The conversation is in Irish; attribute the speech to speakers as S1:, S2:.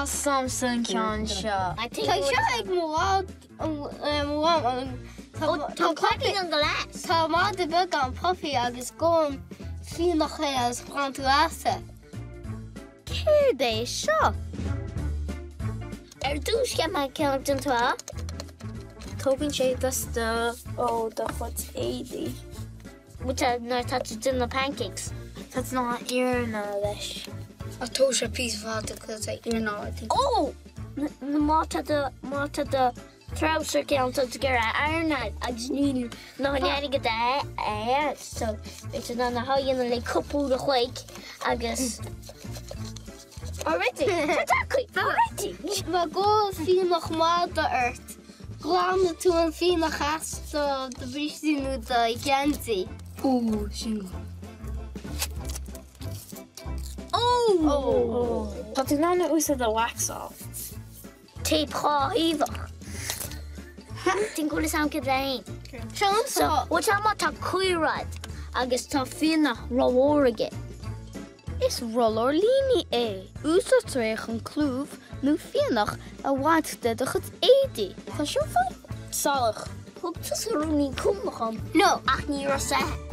S1: Tá 's a'msa an ceann seo.
S2: Tá seo ag mo mham.
S3: Tá craicinn an glas.
S2: Tá madra beag ann, Puppy, agus gabhann fionnadh é agus baineann tú as é.
S3: Céard é seo? Ar dtús cheap mé ceann den trá.
S1: Tógann sé dusta ó do chuid éadaí.
S3: Nuair atá tú ag déanamh pancakes.
S1: Tá tú in ann iarnáil leis.
S2: Ach tóg sé píosa fada cos é iarnáil I think.
S3: Ó! Má tá do, má tá do treabhsar ceann tá tú ag iarraidh a iarnáil agus níl ná an airgead a air so beidh tú in ann a dhéanamh le cúpla uair a chloig agus Already! Tá tacaí! Already!
S2: Má ghoill fionnadh madra ort, glanfaidh tú an fionnadh as do do bhrístí nó do gheansaí. Ó, sin go.
S1: Ó! Tá tú in ann a úsáid le waxáil.
S3: Téip dhathaoibheach. Tin go bhfuil fhios a'm céard é fhéin.
S2: Seans.
S3: So, bhfuil tá má tá caor a'd agus tá fionnadh rómhór aige.
S2: Is rollóir líní é. Úsáidtear é chun clúmh nó fionnadh a bhaint de do chuid éadaí. Tá seo fós
S1: salach.
S3: Thug tusa ruainnín cumhach dhom.
S2: No.
S3: Ach ní raibh sé.